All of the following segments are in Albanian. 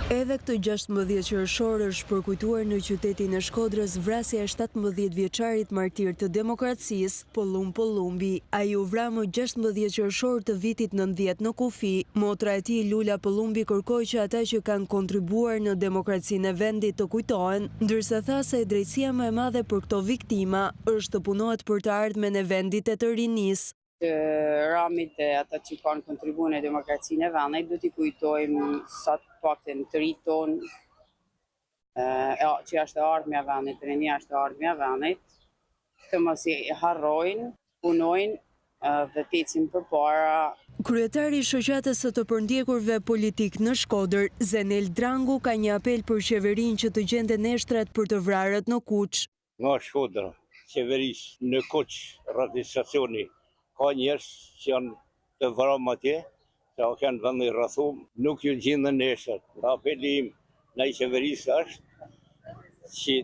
Edhe këtë 16 qershor është përkujtuar në qytetin e Shkodrës vrasja e 17 vjeçarit martir të demokracisë, Pëllumb Pëllumbi. Ai u vra më 16 qershor të vitit 90 në kufi. Motra e tij, Lula Pëllumbi kërkoi që ata që kanë kontribuar në demokracinë e vendit të kujtohen, ndërsa tha se drejtësia më e madhe për këto viktima është të punohet për të ardhmen e vendit e të rinisë. Të ramit dhe ata që kanë kontribuar në demokracinë e vendit, do t'i kujtojmë sot paktën të rinjtë tonë, e, që është e ardhmja e vendit, rinia është e ardhmja e vendit, të mos i harrojnë, punojnë dhe të ecin përpara. Kryetari i Shoqatës së të Përndjekurve Politikë në Shkodër, Zenel Drangu ka një apel për qeverinë që të gjenden eshtrat për të vrarët në Kuç. Nga Shkodra, qeverisë në Kuç, radiostacioni, ka njerëz që janë të vramë atje, se o kanë vend i rrethum, nuk ju gjenden eshtrat. Apeli im ndaj qeverisë është që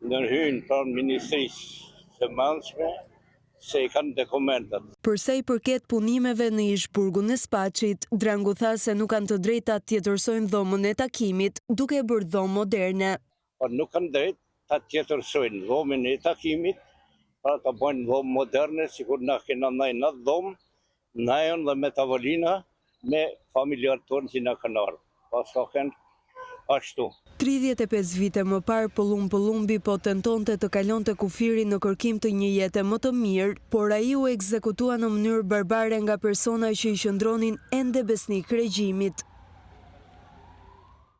ndërhyjnë pranë Ministrisë së Brendshme se i kanë dokumentat. Për sa i përket punimeve në ish-burgun e Spaçit, Drangu tha se nuk kanë të drejtë ta tjetërsojnë dhomën e takimit, duke e bërë dhomë moderne. Por nuk kanë drejtë ta tjetërsojnë dhomën e takimit, pra ta bëjnë dhomë moderne, sikur na kena nejt në atë dhomë, nejën dhe me tavolina, me familjarët tonë që na kanë ardhur. Pas ka qenë ashtu. 35 vite më parë Pëllumb Pëllumbi po tentonte të kalonte kufirin në kërkim të një jete më të mirë, por ai u ekzekutua në mënyrë barbare nga persona që i qëndronin ende besnik regjimit.